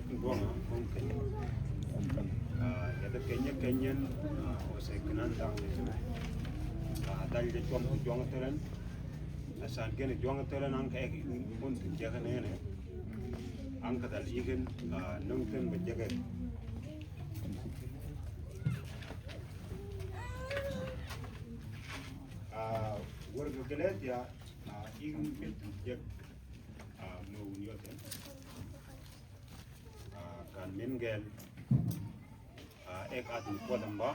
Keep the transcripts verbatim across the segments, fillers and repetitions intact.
Duwang, ah, mumkin. Ah, yadda Kenya, Kenyan, ah, o se kinan dang de sene. Ah, dal de tuam ku juang telen. Asan gene juang telen anka ek mun tin jaga nene. Anka dal igen, ah, nung tin ba jaga. Ah, warga Galatia, ah, igen bet jag, ah, mo wun yoten. Ah, kan min gel, ah, ek at ni podam ba,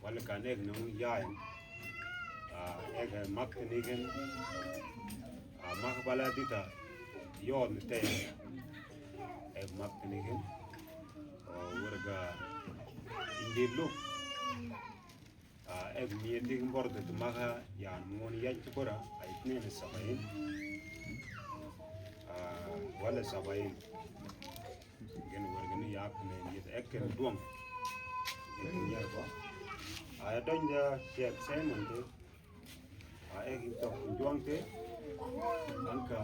wala kan ek nung yain, ah, ek maktin igen, ah, mak bala dita, yon te, ek maktin igen, oh, warga indi luk. Ah, ek miyet dik bor de maka yan mon yaj tu bora, ah, itnen sabain. Ah, wala sabain. Gen warga ni yak ne yet ek ken duang. Ek ken yar ba. Ah, don ja siak semen te. Ah, ek tok duang te. Anka,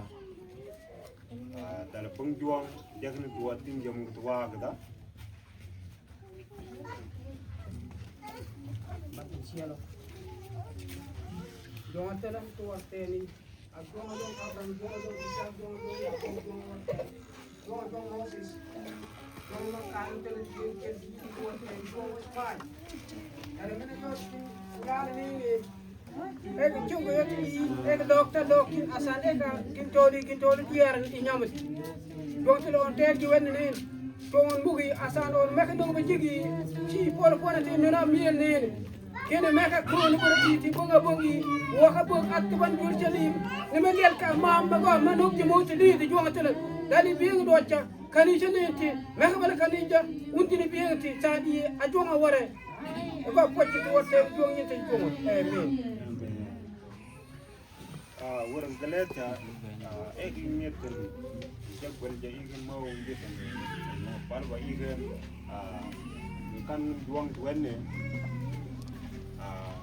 ah, dala pung duang, jak ni dua tin jam tua gada. Ek chungu, ek, ek dokta dok kin asan ek kin toli, kin toli diar i nyamut. Dokta lo on ter ji wen nen. Tongon bugi asan on mek nung ba jigi. Ci pol pona ti nuna miel nen. Kene meka kron bura ti ti bonga bongi. Waka bong at ban jur jalim. Ne mengel ka mam ba go manuk ji moti di di juang tele. Dali bing docha. Kanija neti, meka bala kanija, untini bienti, sadi, ajuang aware. Eba pochi tu wate, juang yete juang. Amen. Ah, warga Galatia, ah, ek ngeten, jak bal ja igen mau ngeten, mau palba igen, ah, kan juang tuenne, ah,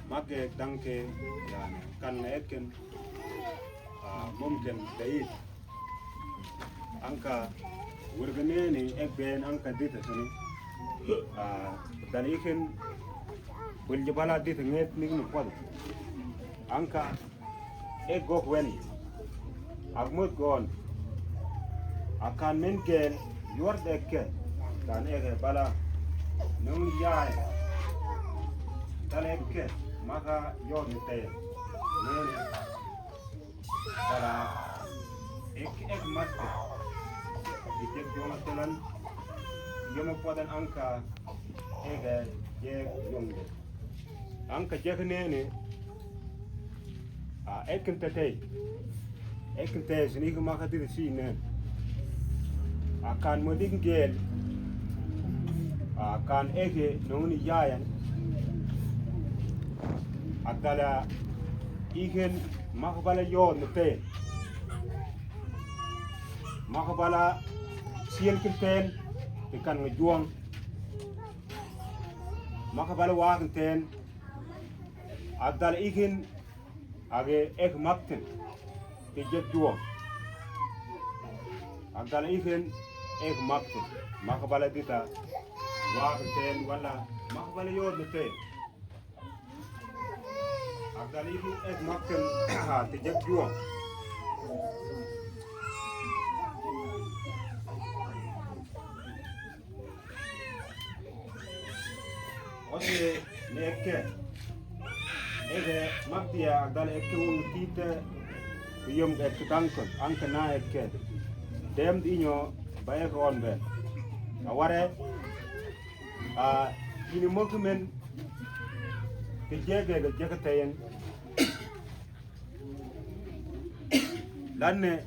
make dangke, yani, kan eken, ah, mumkin dait. Anka warga nene ek ben anka dita sunu. Ah, dala ikin bulji bala dita nget nik ni kwadu. Anka ek gok wen. Ak mut gon. Akan men gel yuar dekke. Kan ek bala nung yai. Dala ekke maka yor ni teye. Nene. Dala ek, ek matte. Di jek jona telan. Yoma podan anka ek jek yonde. Anka jek nene. A ek kin tetei. Ek kin tetei sini ke maka diri si nen. Akan modik gel. Akan eke noni yayan. Ak dala iken maka bala yor ni te. Maka bala siel kin ten, te kan ngejuang. Maka bala wakin ten. Ak dala iken age ek makten. Te jek juang. Ak dala iken ek makten. Maka bala dita wakin ten wala maka bala yor ni te. Ak dala ikin ek makten, ha, te jek juang. Ose ne ekke. Eke maktia ak dala ekke un tite. Yom ekke tangkon, anke na ekke. Dem dinyo ba ek on be. Aware. A, ini mokimen ke jege ke jege teyen. Lanne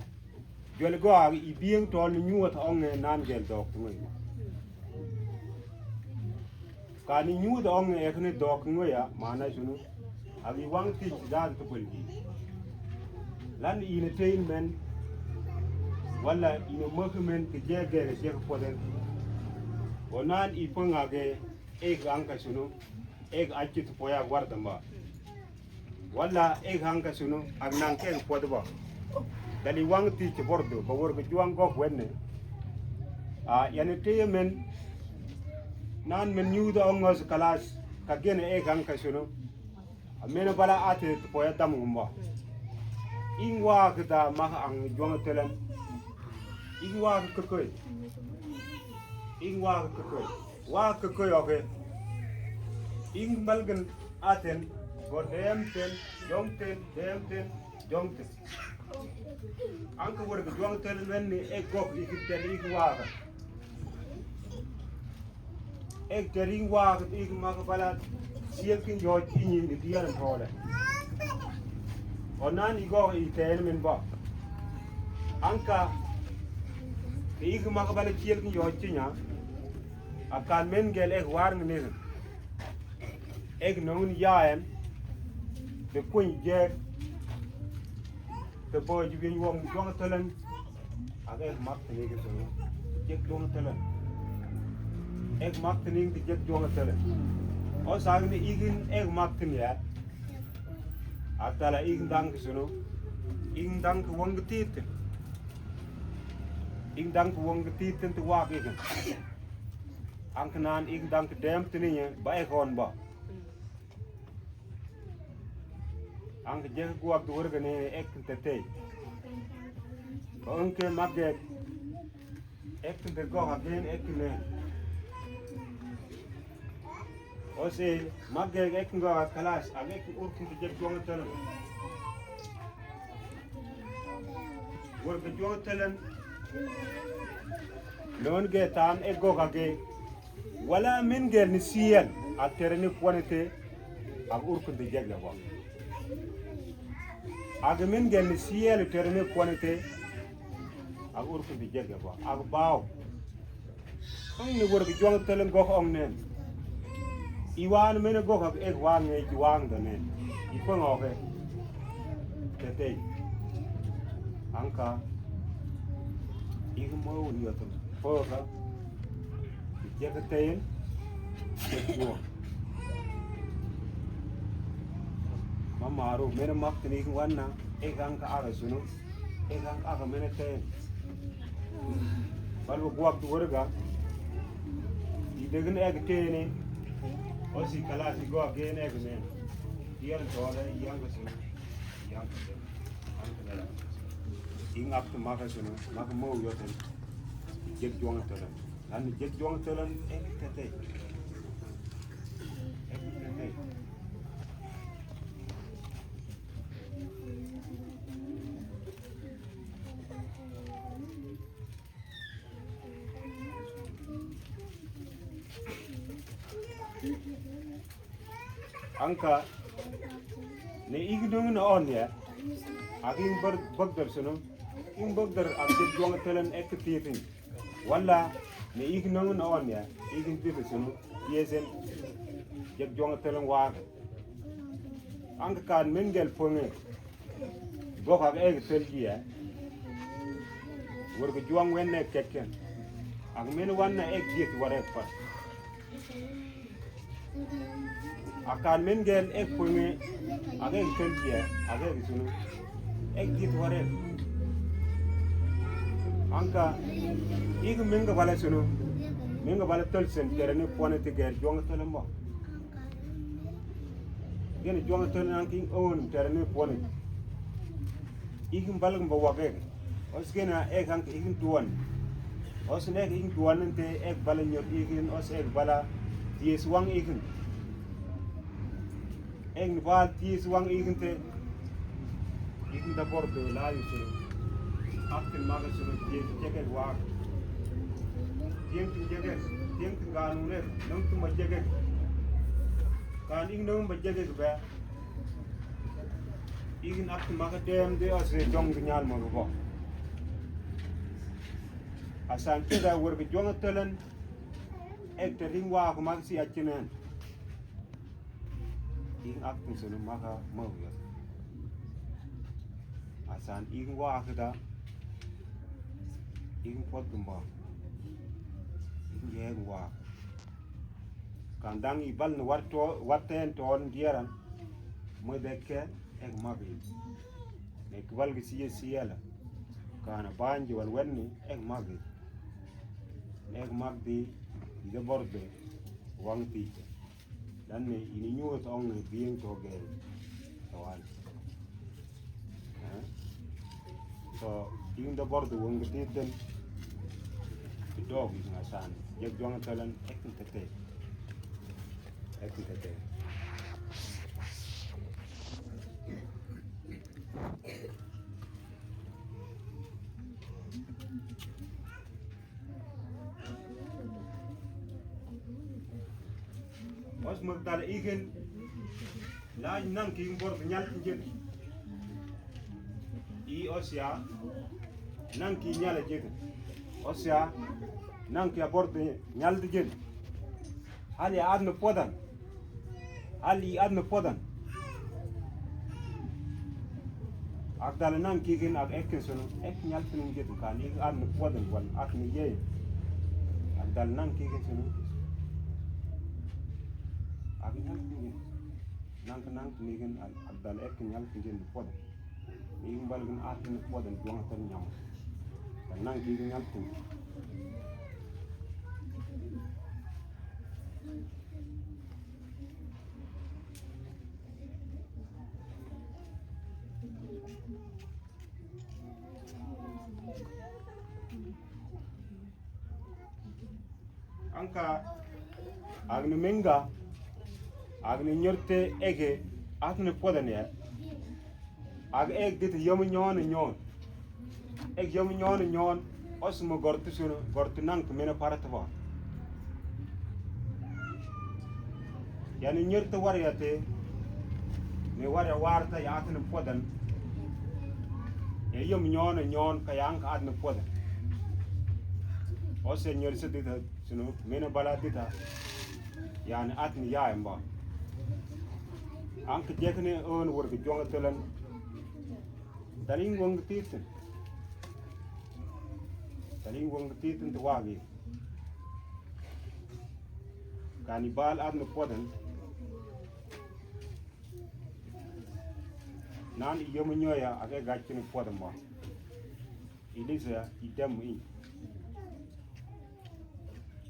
jole go a i bieng tol ni nyuwa ta onge nan gel dok ngoi. Ka ni nyuwa ta onge ek ni dok ngoi ya, mana sunu. Agi wang ti ci dadi to kwel gi. Lan ine tein men, wala ine maki men ke jege ke jege poden. O nan i panga ke ek anka sunu, ek achi tu poya warda ma. Wala ek anka sunu, ak nan ke poda ba. Dali wang ti ci bordo, ba wor ke juang gok wenne. A, yani teye men, nan men nyuda ongos kalas, ka gene e kan ka sunu. A, men bala ate poya dam gumba. Ing wa kita maka ang juang telen. Ing wa kekoi. Ing wa kekoi. Wa kekoi oke. Ing balgen aten, go dem ten, jong ten, dem ten, jong ten. Angka warga juang telen wenni ek gok iki ter iki waka. Ek ter iki waka iki maka bala siel kin jo cini ni diar tole. Onan igo i ten men ba. Angka iki maka bala siel kin jo cinya. Akan men gel ek war ngin. Ek nong yaen. Te kuny jek. Te bo ji bin wong juang telen. Ak ek mak tini ke sunu. Jek juang telen. Ek mak tini ke jek juang telen. O sagni igin ek mak tini ya. Ak tala igin dang ke sunu. Igin dang ke wong ke titin. Igin dang ke wong ke titin te wak igin. Angka nan igin dang ke dem tini ya. Ba ek hon ba. Angka jek guak du warga ne ek tetei. Ba ungke magek. Ek te gok agen ek ne. Ose magek ek gok kalas, ag ek urkun te jek juang telen. Warga juang telen. Non ge tan ek gok age. Wala men gel ni siel, a tere ni kuanete, ak urkun te jeg ya ba. Ak men gel ni siel, tere ni kuanete, ak urkun te jeg ya ba. Ak bao. Ang ni warga juang telen gok ong nen. Iwan men gok ak ek wang e juang da nen. Ipang oke. Tetei. Angka. Ig mau ni otum. Poka. Jek tein, jek juang. Mamaru, mene mak tini wanna, ek angka aga sunu, ek angka aga mene tein. Balbo guak du warga, i degin ek tein, osi kalas i guak gen ek men. Iyan tole, iyan ka sunu, iyan ka sunu. Ing ak tu maka sunu, maka mau yoten. Jek juang tole. Ani jek juang telen ek tetei. Ek tetei. Angka ne igi dong na on ya. Agin bar bagdar sunu. In bagdar ak jek juang telen ek tetei. Wala, ne igi nong na on ya, igi tipi sunu, yesen, jek juang telen waka. Angka kan men gel punge, gok ak ek tel ji ya, warga juang wenne kekken. Ak men wanna ek jiet warek pa. Akan men gel ek punge, ak ek tel ji ya, ak ek sunu. Ek jiet warek. Angka, igi men ga bala sunu. Men ga bala tol sen, tere ni pone te gel juang tol mo. Gene juang tol angka ing on, tere ni pone. Igi bala ga ba wagege. Os gena ek angka ikin tuan. Os nek ikin tuan nte ek bala nyot ikin, os ek bala ties wang ikin. Ek ni bala ties wang ikin te. Ikin da bor be la yu sunu. Ak tin maga sunu ties jeket wak. Ties tin jeket, ties tin ganu ne, nang tuma jeket. Kan ikin nang ba jeket be. Ikin ak maka dem de ase jong nyal mo rubo. Asan keda warga juang telen. Ek te ring wa ko mak si achinen. Ikin ak sunu maka mau ya. Asan ikin wa keda. Ikin pot gumba. Ikin yeng wa. Kandang ibal ni warto, warten ton diaran. Mo dekke ek magi. Nek bal gi siye siyela. Kana banji wal wenni ek magi. Ek magdi ide borde wang tite. Dan ne ini nyuwe to ong ne bieng to ge to wan. Eh? So, inde borde wang tite den. Dog is my son. Jeg juang talan ek tete. Ek tete. Os magdala igen. La nang ki bor nyal njen. I osia. Nang ki nyal njen. Osia. Nang ki bor nyal njen. Hali adna podan. Hali adna podan. Ak dala nang kikin ak ekin sunu, ek nyal tinin gitu kan, ik adna podan wan, ak ni ye. Ak dala nang kikin sunu. Ak nyal tinin. Nang nang tinin ak dala ek nyal tinin podan. Ni bal gin atin podan duang tan nyam. Kan nang ki gin altin. Anka, agni menga, agni nyerte ege, atne podane. Ag eg dit yom nyon nyon. Eg yom nyon nyon, osmo gortu suno, gortu nang mena paratwa. Yani nyerte waria te, ne waria warta ya atne podan. Ya yom nyon nyon ka yang ka atne podan. Ose nyerte dita, sunu, mena bala dita. Yani atne ya emba. Anka jekne on warga juang telan. Daling wang titin. Daling wang titin te wagi. Kani bal atne podan. Nan i yom nyoya ake gachin podan ba. Ilisa idem i.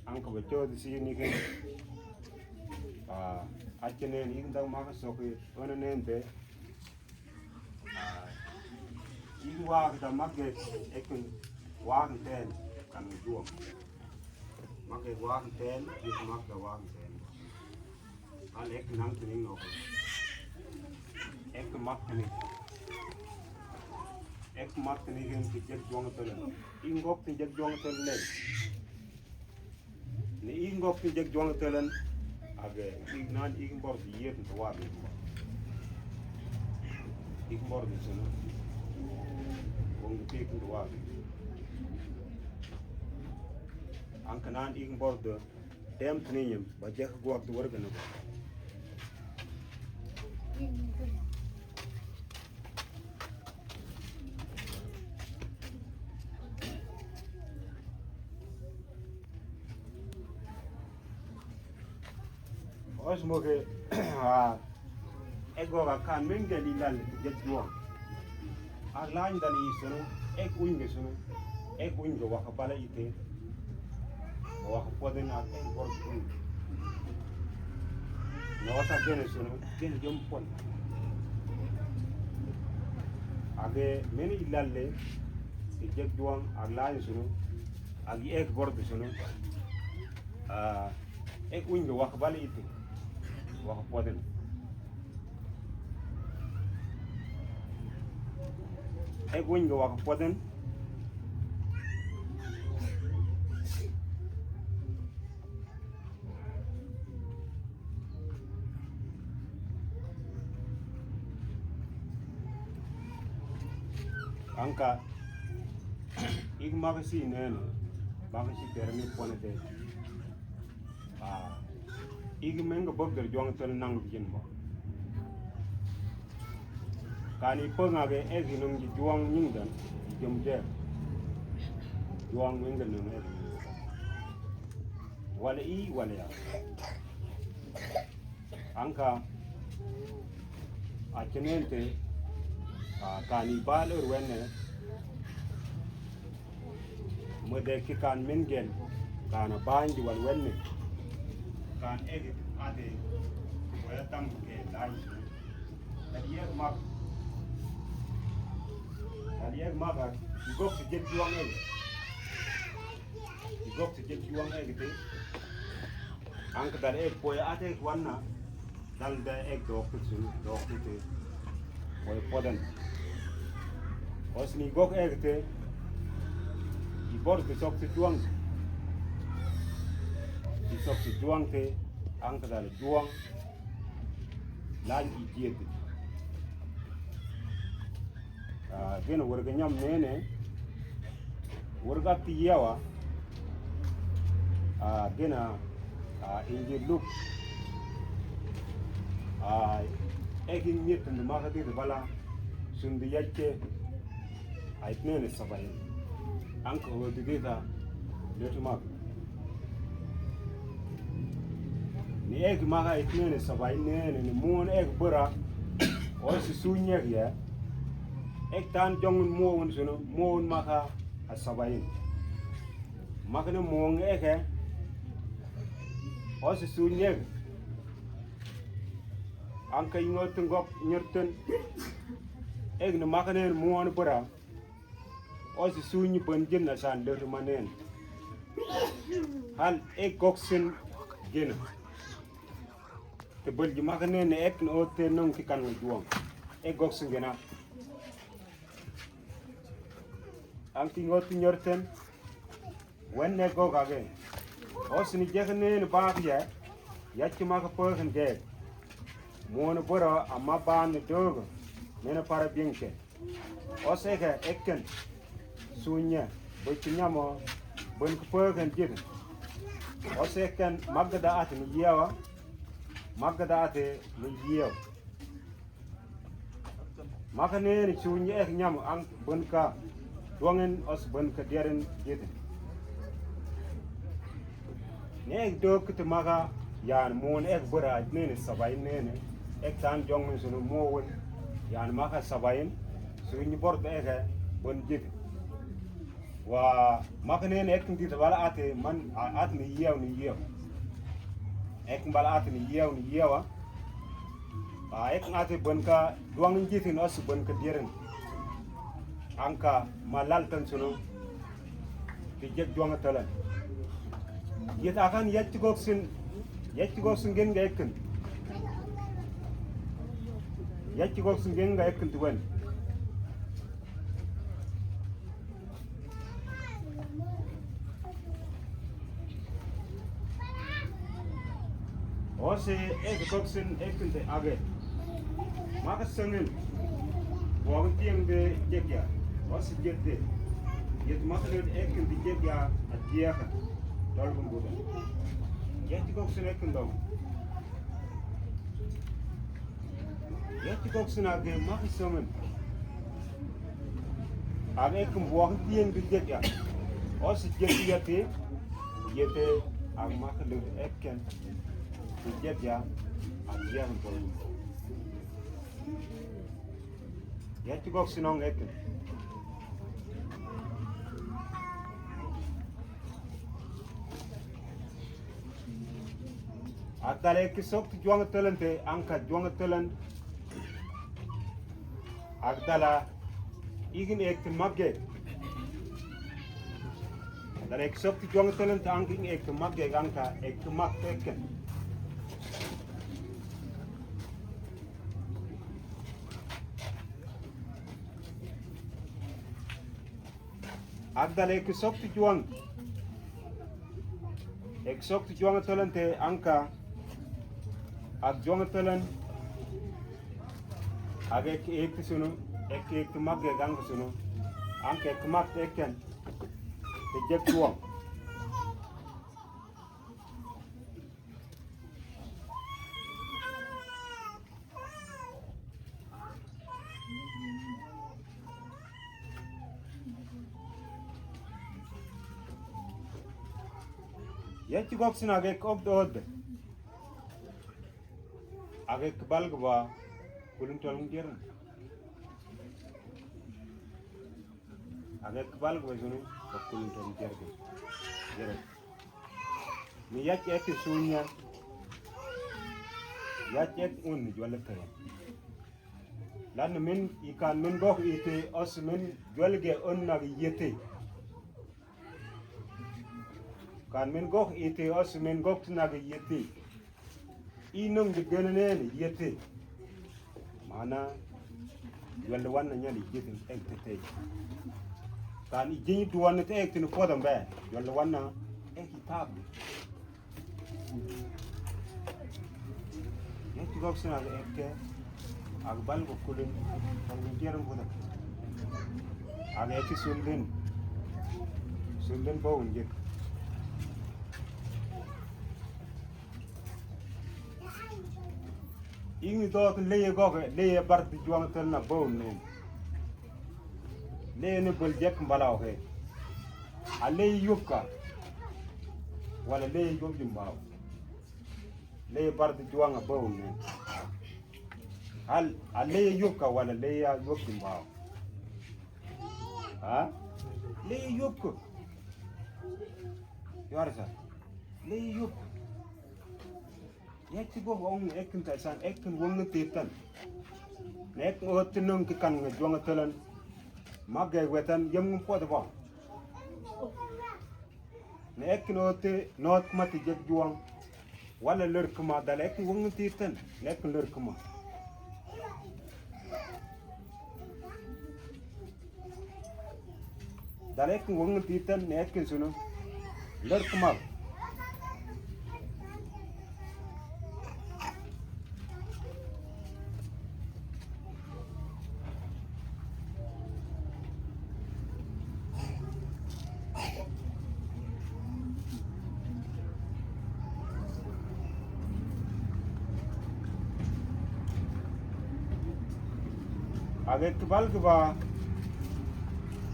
Anka ba chodi si ni ke. Ah, achene ni inda maka soke ona nente. Ah, igu wak da magge ekun wak ten kan juang. Magge wak ten, igu magge wak ten. Al ek nang tini no. Ek mak tini. Ek mak tini gen ki jek juang tele. Ingok tin jek juang tele. Ni ingok tin jeg juang telen, age, ig nan ig bor di yet nta wa ig bor. Ig bor di sunu. Wong di pik nta wa ig. Anka nan ig bor di dem tini nyem, ba jek guak di warga na ba. Os moke, ah, ego ga kan mengel ilal jejjuang. Ak lañ dali sunu, ek uñge sunu, ek uñge waka bala ite. Waka poden ak ek bor sunu. Na wata gene sunu, gene jom pon. Age meni ilalle, i jejjuang, ak lañ sunu, ak ek bor sunu. Ah, ek uñge waka bala ite. Waka poden. Ek uñge waka poden. Anka, ik makasi nene, makasi permi ponete. Ah, igi menga bogder juang tel nang jin ba. Kani pengage egi nung ji juang nyingdan, jom je. Juang menga nung egi. Wale i, wale ya. Anka, a chenente, a kani bal ur wene, mede ki kan mengel, Kana banji wal wenne. Kan egi ate. Waya tam ke lai. Dali egi mak. Dali egi mak. Igok si jet juang egi. Igok si jet juang egi te. Anka dali egi poe ate wanna. Dal da ek doktor sunu, doktor te. Oi podan. Os ni gok ek te. I bor te sok te juang. I sok te juang te. Anka dal juang. Lan i jiet. Ah, gena wërga ñam nene, wërga ti yawa, ah, gena, ah, inji luk, ah, ekin ñettun maka di bala, sun di yacce, ah, itnene sabain. Anka wërga di ta, letu maka. Ni ek maka itnene sabain nene ni muon ek bera. Osi suñek ya. Ek tan jongun muon sunu, muon maka a sabain. Maka ni muon ek ya. Osi suñek. Anka ingo tungok nyerten. Ek ni maka nene muon bera. Osi suñi bën jën na san lëtë ma neen. Hal e goksin gëna. Te bël ji maka neen e ek na ote nong ki kan wa juang. E goksin gëna. Ang ki ngot ñorten. Wenne gok age. Osi ni jek neen baak ya. Yacc maka pëkën gek. Muun bërö amma baan ni döögö. Nene para binke. Osi eke ekken suñe, bëcc ñamo, bën ki pëkën jitën. Osi ekken magda ati ni yewa, magda ati ni yew. Maka neni suñe ek ñamo ang bën ka duangen osi bën ka diaren jitën. Ni ek döög kiti maka yan muun ek bërö nene sabain nene. Ek tan jong men sunu muun yan maka sabain. Sunu ñi bordo eke bën jiti. Wa maka nene ek nti bala ate man a-, at ni yew ni yew. Ek bala ate ni yew ni yewa. A, ek ate bën ka duang jitin osi bën ka dieren. Angka ma lal tan sunu. Ti jek duang talan. Yet akan yet goksin, yet goksin gen ga ekin. Yet goksin gen ga ekin tuwen. Osi ek goksin ekin te age. Maka sangin. Buang tiang de jek ya. Osi jet de. Jet maka de ekin de jek ya. Atia ka. Tol bun buda. Jet goksin ekin dong. Yet goksin age maki somen. Age ekin buak tien di jet ya. Osi jet ya te. Yete ag maki lur ekin. Di jet ya. Ag ya. Yet goksin ong ekin. Agdala ek sok ti juang telen te angka juang telen. Agdala igin ek ti magge. Agdala ek sok ti juang telen te angka igin ek ti magge angka ek ti mag teken. Agdala ek sok ti juang. Ek sok ti juang telen te angka. Ag juang telen. Ag ek, ek ti sunu. Ek, ek ti mag ek angka sunu. Angka ek mag eken. Te jek juang. Yet goksin ag ek ok dode. Ag ek balg ba kulun tolung jeran. Ag ek balg ba sunu kulun tolung jeran. Jeran. Ni yacc ekki sunya. Yacc ekki un ni jwal kaya. Lan min ikan min gok iti os min jwal ge un nag yiti. Kan min gok iti os min gok ti nag yiti. Inung di gene nene yiti. Mana, jwal wan na nyali yiti ek tete. Kan ijin duwan te ek tin podam be. Jwal wan na ek itab. Yacc gok sin ag ekke, ag bal gok kulin, ag jerum budak. Ag ekki sundin, sundin bawun jek. Ini dot leye gok, leye bar di juang tel na bawun nen. Leye ni bal jek bala oke. A leye yubka. Wala leye yub jimbaw. Leye bar di juang a bawun nen. Al, a leye yubka wala leye yub jimbaw. Ha? Leye yubka. Yuarsa. Leye yubka. Yacc gok ong ekkin ta san, ekkin wong titan. Ne ekkin otti nung ki kan nge juang telan. Magge wetan yem ngun pot ba. Ne ekkin otti not mati jek juang. Wala ler kuma dala ekkin wong titan. Ne ekkin ler kuma. Dala ekkin wong titan ne ekkin sunu. Ler kuma. Ag ekki bal ki ba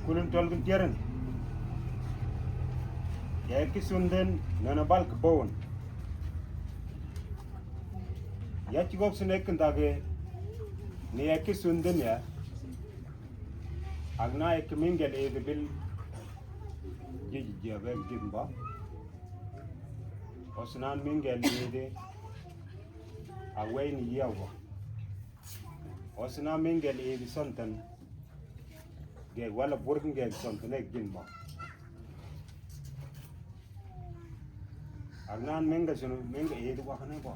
kulun tol kin tiyarin. Ya ekki sunden nana bal ki bawun. Yacc gok sin ekkin dage ni ekki sunden ya. Ag na ekki mingel edi bil jiji jiabe jimba. Osnan mingel edi a wayni yawa. Osna mingel edi sontan. Ge wala burkin ge sontan ek jimba. Agnan minga sunu, minga edi wakane ba.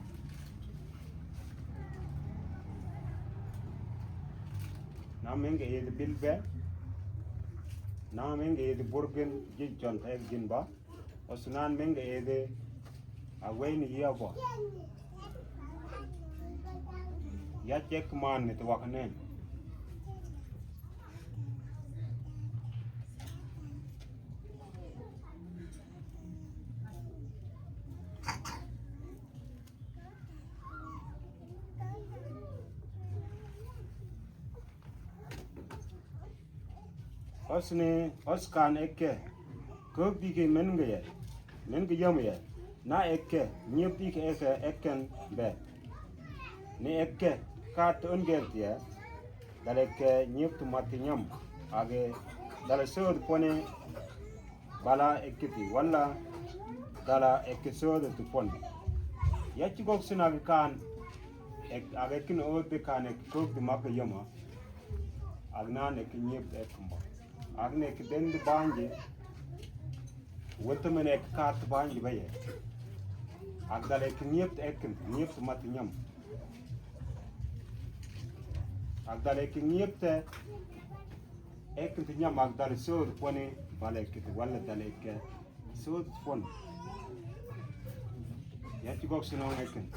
Na minga edi bilbe. Na minga edi burkin jiji sontan ek jimba. Osnan minga edi a wayni yawa. Yacc ekki man ni ti wakanen. Osni, oskan ekke. Kok dike men nge ye. Men nge yom ye. Na ekke. Nyip dike ekke ekken be. Ni ekke. Kat ungel tie. Dala ekke nyip tu mati nyam. Age. Dala sod pone. Bala ekkiti wala dala ekki sodo tu pon. Yacc gok sin ag kan ek ag ekkin odi kan ek kok di mak yoma. Ag nan ekki nyip ekkin ba. Ag ne ekki dendi banji. Wetamen ekki kat banji baye. Ag dala ekki nyip ekkin nyip mati nyam. Ag dala ekki nyip te. Ekkin ti nyam ag dala sod pone bala ekkiti wala dala ekke sod pon. Yacc gok sin ong ekkin.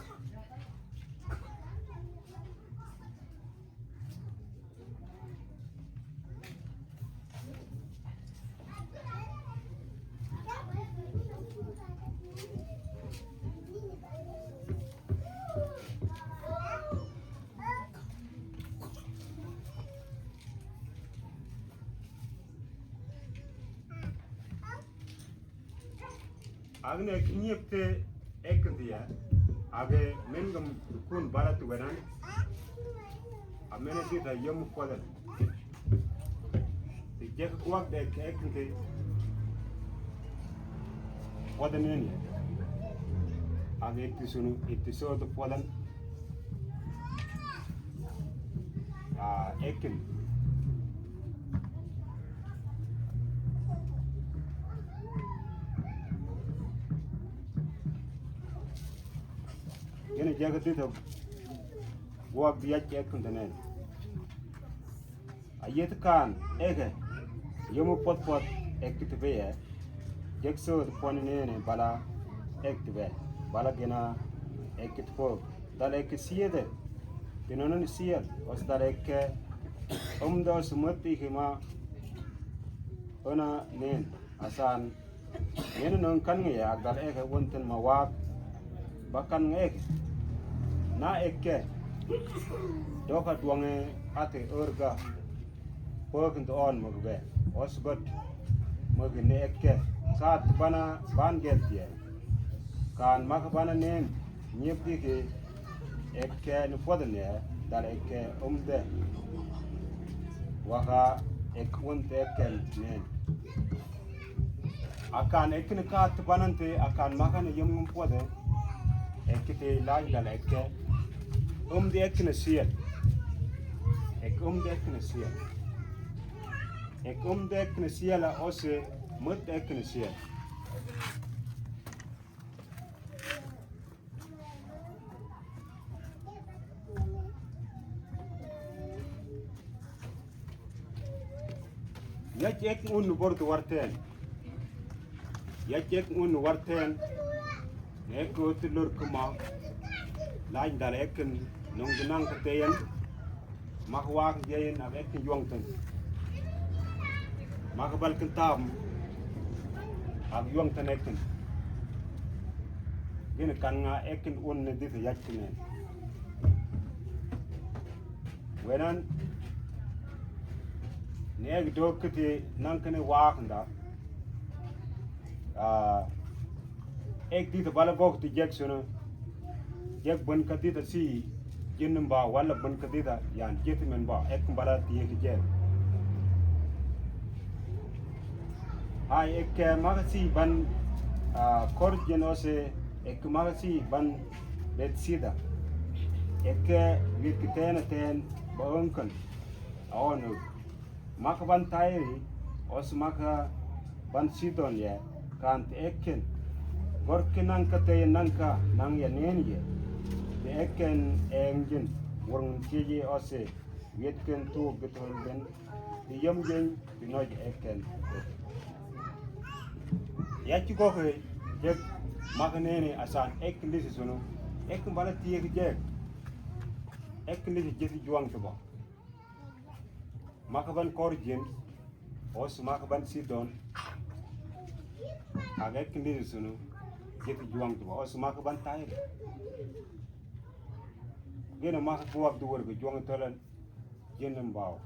Agne kinyepte ekndiya. Age mengam kun barat wenan. Amene kita yom kodan. Ti jek kuak de eknte. Kodan nenia. Ak ekti sunu, ekti sotu puadan. Ah, ekin. Gene jaga dito. Guak di yaki ekin tenen. A yet kan eke, yomu potpot ekiti beye, jek so poni nene bala ekiti be, bala gena ekiti po, dal eke siede, pinonon siel, os dal eke, om dos mati hima, ona nen, asan, Yene nong kan nge ya dal eke wonten ma wak. Bakan nge eke. Na eke. Doka duange ate orga. Pokin to on magbe. Osgot. Magi ne eke. Saat bana ban gel tie. Kan maka bana nen. Nyep dike. Eke ni podne. Dal eke umde. Waka ek wonte eke nen. Akan ekine ka tibanante, akan makane yemum pode. Ekite laj dal eke. Umde ekine siel. Ek umde ekine siel. Ek umde ekine siel a ose mut ekine siel. Yaj ek un bortu warten. Yaj ek un warten. Ek otu lur kuma. Lain dal ekin nung nang keteyen. Mak wak jayin ak ekin yuangten. Mak balkin tam ak yuangten ekin. Gini kan nga ekin un ne dita yajkinen. Wenan ne ek dokiti nangkene wak nda. Ah, ek dita bala gokti jek sunu. Jek bun ka dita si jin ba wala bun ka dita yan jeti men ba ek bala ti ek jek. Ai ek maka si ban, ah, kor jin ose ek maka si ban bet sida. Ek wit ki tena ten ba ongkan. Aonu. Maka ban tairi, os maka ban sidon ye, kan te eken. Gorke nangka te nangka, nang ye nen ye. Te eken engjin, wurung tiji ose, yetken tu gitol den, te yemjin, te noj eken. Yachi goke, jek, maka nene asan, ek lisi sunu, ek bala ti ek jek. Ek lisi jeti juang tuba. Maka ban korjin, os maka ban sidon, agak kini sunu, jeti juang tuba, os maka ban tairi. Gena maka kuak duwar ke juang tolan, jenem bawa.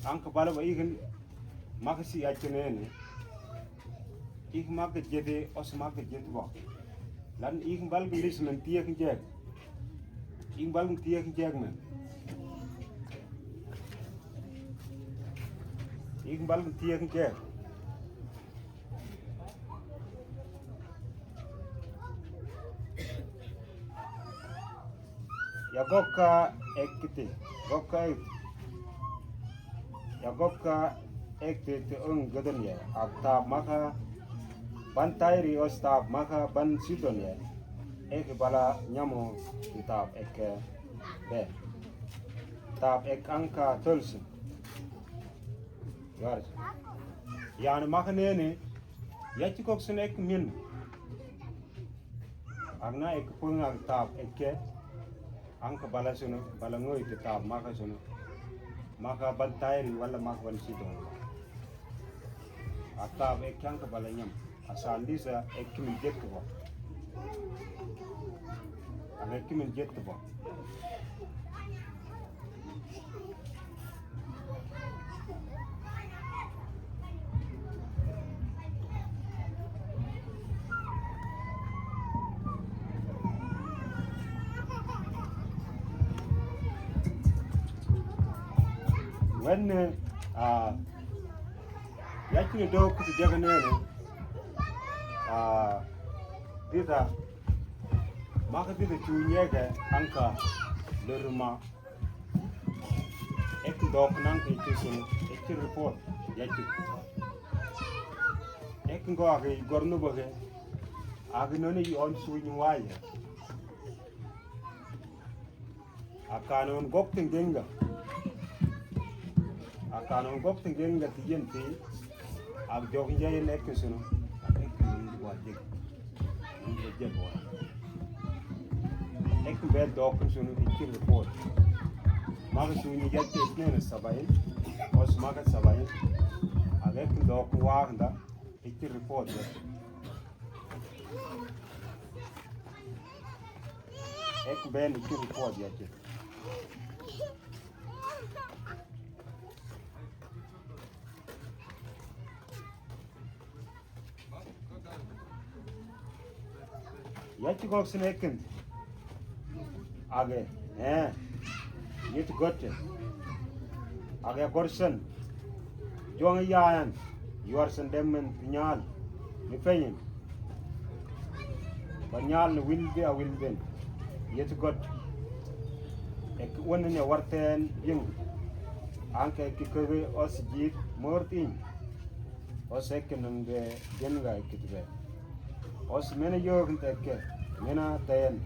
Angka bala ba ikin maka si acene ne. Ik maka jete, os maka jete ba. Lan ik balkin lis men tiek jek. Ik balkin tiek jek men. Ik balkin tiek jek. Ya gokka ekiti, gokka ekiti. Ya gokka ekiti ti ung gedon ya. Ak tab maka ban tairi os tab maka ban sidon ya. Eki bala nyamu ti tab eke be. Tab ek angka tolsin. Yar. Yani maka nene. Yachi kok sun ek min. Agna ek pung ag tab eke. Angka bala sunu, bala ngoi te tab maka sunu. Maka ban tairi wala maka ban sidon. Ag tab eke angka bala nyam. Asal disa eke min jet ba. Ag eke min jet ba. Wenne, ah, yachi ne do kuti jaga nene. Ah, dita, maka dita cu nyege anka luruma. Ek dok nang ke cusun, ek report, ya cu. Ek ngo agi gornu bage, agi noni on suñu waye. Akanon gok tengenga. Akanon gok tengenga ti yenti. Ak jok njayin ek sunu. Ak ek sunu ndi bwa jek. Ndi jek bwa. Ek be dok sunu ikir report. Maka sunu yatti isnene sabain. Os maka sabain. Ak ek dok wakanda ikir report. Ek ben ikir report ya ke. Ya ci gok sene ekin. Age, eh. Yet gotte. Age gorsen. Juang yayan. Yuar sen demmen nyal. Ni penyin. Ba nyal ni wilde a wilden. Yet got. Ek wonne warten ying. Anke ki kege os jit mortin. Os ek nang de denga kitbe. Os mena yog tekke. Mena ten.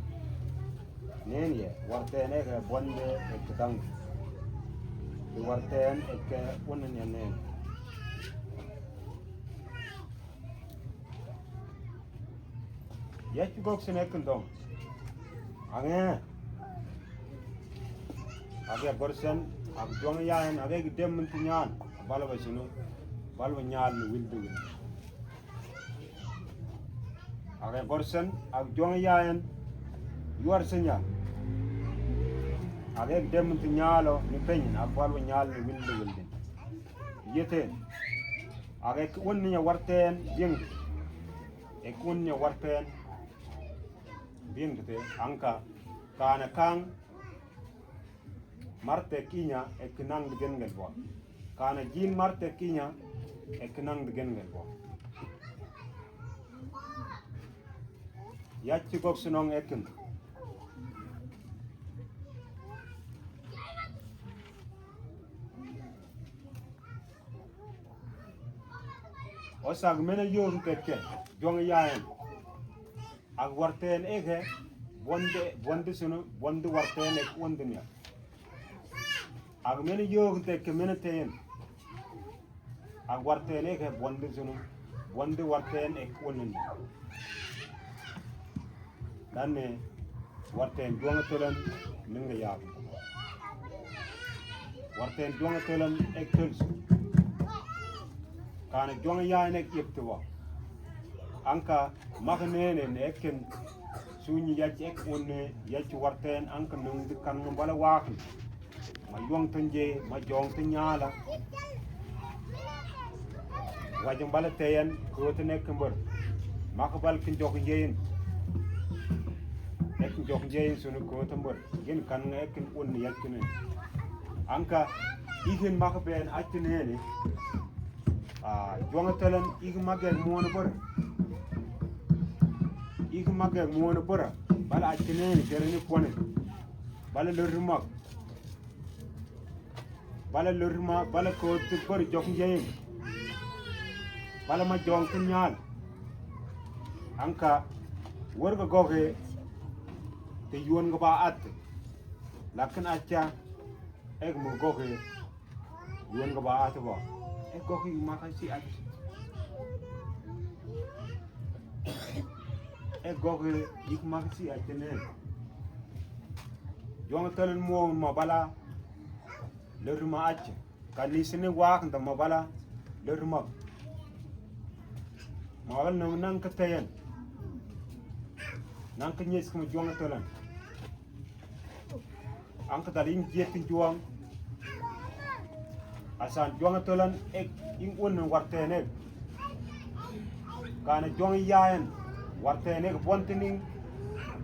Nen ye, warten ek bonde ek dang. Di warten ek unen ya nen. Ya ci gok sene ek dong. Ange. Age gorsen, ag juang yaen, age dem mun ti nyan. Balba sunu. Balba nyan ni wildu wildu. Age gorsen, ag juang yaen, yuar senya. Age dem ti nyalo, ni penyin, ag balwa nyal ni wildi wildi. Yete, age k-, wunni ya warten, jing. Ek wunni ya warten, jing te, anka, kana kang, Marte kinya, ek nang di gengel bo. Kana jin marte kinya, ek nang di gengel bo. Ya ci gok sunong ekin. Osa ag mena yun tekke, jong yaen. Ag warten ege, bonde, bonde sunu, bonde warten ek wonde nia. Ag mene yog te ke mene ten. Ag warten ege, bonde sunu, bonde warten ek wonde nia. Danne, warten juanga tolan, ninga yab. Warten juanga tolan ek tolsu. Kana juanga yaen ek yepte wa. Anka, Maka nene ne ekin sunyi yaci ek wonne yaci warten anka nung di kan bala wakin. Ma yong tenje, ma jong tenyala. Wajan bala teyan, kote ne kember. Maka bal kin jok yein. Ek jok yein sunu kote mber. Gin kan nga ekin wonne yaci ne. Anka, ihin maka ben aci nene. Ah, juanga telan igi mageg muona bora. Igi mageg muona bora. Bala aci nene tereni kuane. Bala lori mag. Bala lori mag, bala ko ti bora jok njein. Bala ma jong tenyal. Anka, warga goge, te yuan ga ba at. Lakin aca, Ek mo goke, yuan ga ba ate ba. Ek goke maka si ate. Ek goke ik maka si ate ne. Juanga telan mo ma bala. Lori ma ace. Kani sini wak nda ma bala. Lori ma. Ma bala nang nang ka teyan. Nang ka nyes kuma juanga telan. Anka dal in jeti juang. Asan juanga tolan ek in un warten ek. Kana juanga yaen warten ek bontening.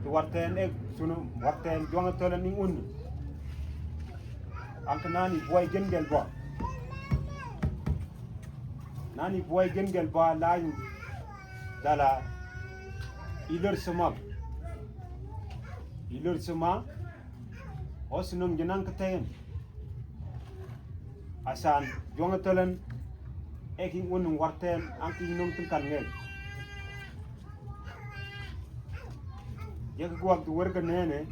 Warten ek sunu warten juanga tolan in un. Anka nani buai gengel ba. Nani buai gengel ba lain dala Ilur suma. Ilur suma. Osi nung jinang keten. Asan juang telan. Eking unung warten angking nung tengkan ngek. Jek guak du warga nene.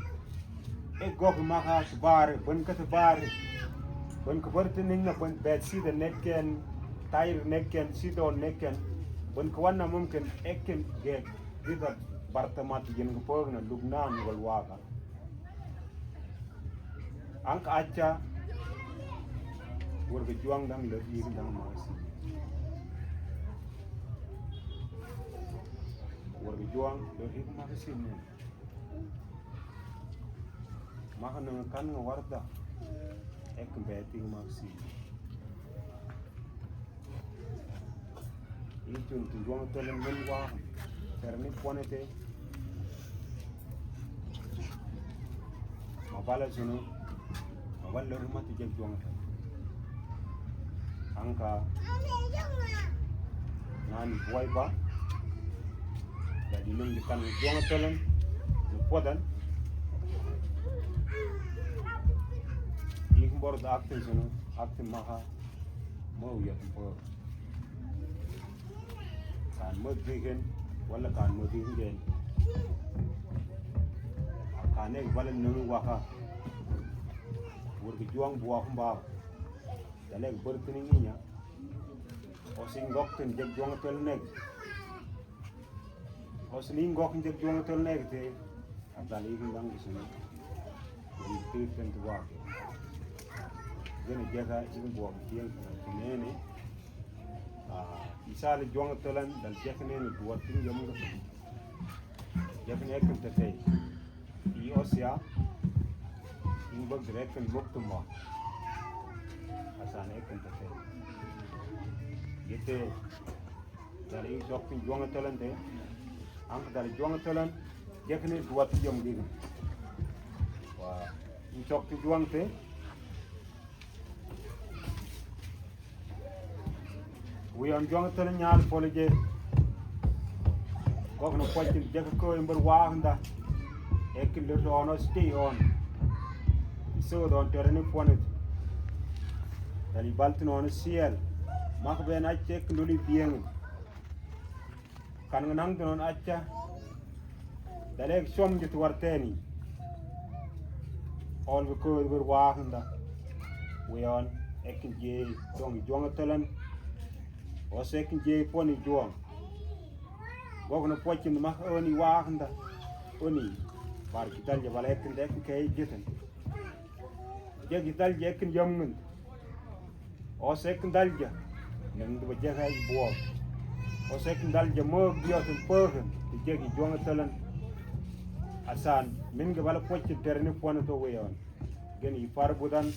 Ek gok maka tebari, ben ke tebari. Ben ke bertening na ben bet sida neken, tair neken, sidon neken. Ben ke wana mungkin ekin gek. Dita barta mati jen ke pogna lugnan wal waka. Angka aca warga juang dang lur ig dang masi. Warga juang lur ig masi ne. Maka nung kan nga warda. Ek beti masi. Ijun tu juang telan men wa. Terni ponete. Mabala sunu. Mabala lur mati jeg juang telan. Angka. Nani buai ba. Jadi nung dikan juang telan. Nupodan. Ikin bor da aktin sunu. Aktin maka. Mau ya tempo. Kan mo dikin, wala kan mo dikin. Kan ek bala nunu waka. Warga juang buak mba. Dalek bertening inya. Osi ngok ten jeg juang telan nek. Osi ngok ten jeg juang telan nek te. Abdal ikin bang di sini. Jadi tir ten tuwa. Jadi jaga ikin buak tiang nene. Ah, isali juang telan dal jek nene dua tin jam nge. Jek ne ekin tete. I Osia. In bag direk kan bok tumba. Asan ekin tete. Jete. Dari in sok tin juang telan te. Ang dari juang telan. Jek ne dua tin jam gini. Wa. In sok tin juang te. Wion juang telan nyal polije. Gok na pocin jek ko imbar wahanda. Ek lur ono stay on. Iso don terani ponit. Dali baltin ono siel. Mak ben a ek luli bieng. Kan ngenang tenon aca. Dalek som jit warteni. Ol be ko ber wahanda. Wion ekin je dong juang telan. Os ekin je poni juang. Gok na pocin mak oni wahanda. Oni. Bar kital je bala ekin dek ke jitan. Jagi dalja ekin yamngin. Os ekin dalja. Neng duba jaga i buok. Os ekin dalja mog biotin pogin. Ti jagi juang telan. Asan. Min ga bala pocin terni puan to weon. Gen i par budan.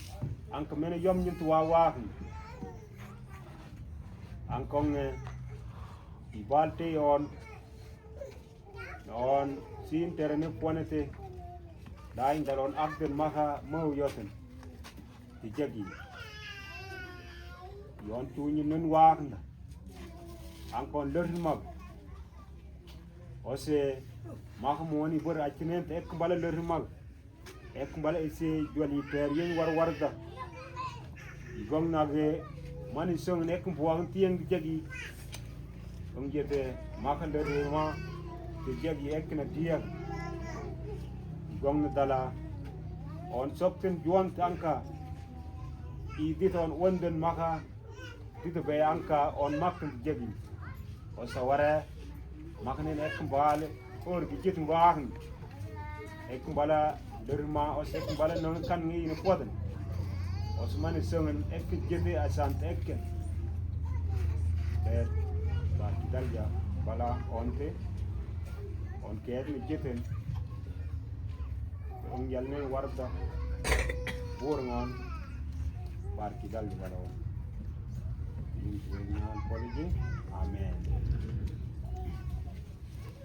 Angka mena yamngin tu wawakin. Angkong, eh, i bal te on. On sin terene ponete. Dain dalon akden maka mau yoten. Ti jagi. Yon tunyi nun waknda. Angkon lorhin mag. Ose maka moni bor akinen te ek bala lorhin mag. Ek bala isi jual i per yen war warda. I gong nage mani song ek buang tiang di jagi. Ong jete maka lorhin ma di jagi ek na diak. I gong na dala on sokten juang tangka. I diton wenden maka. Dito be angka on makten jagi. Osa ware maknen ek bala or bijit ngwahn. Ek bala lorma os ek bala non kan ngi ni poden. Os mani songen ek jete asan eken. Bar kidal ja bala onte. On ket ni jeten. Ong yalne warda. Bor ngon. Bar kidal ja bala on. Ini tuwe ngan poliji. Amen.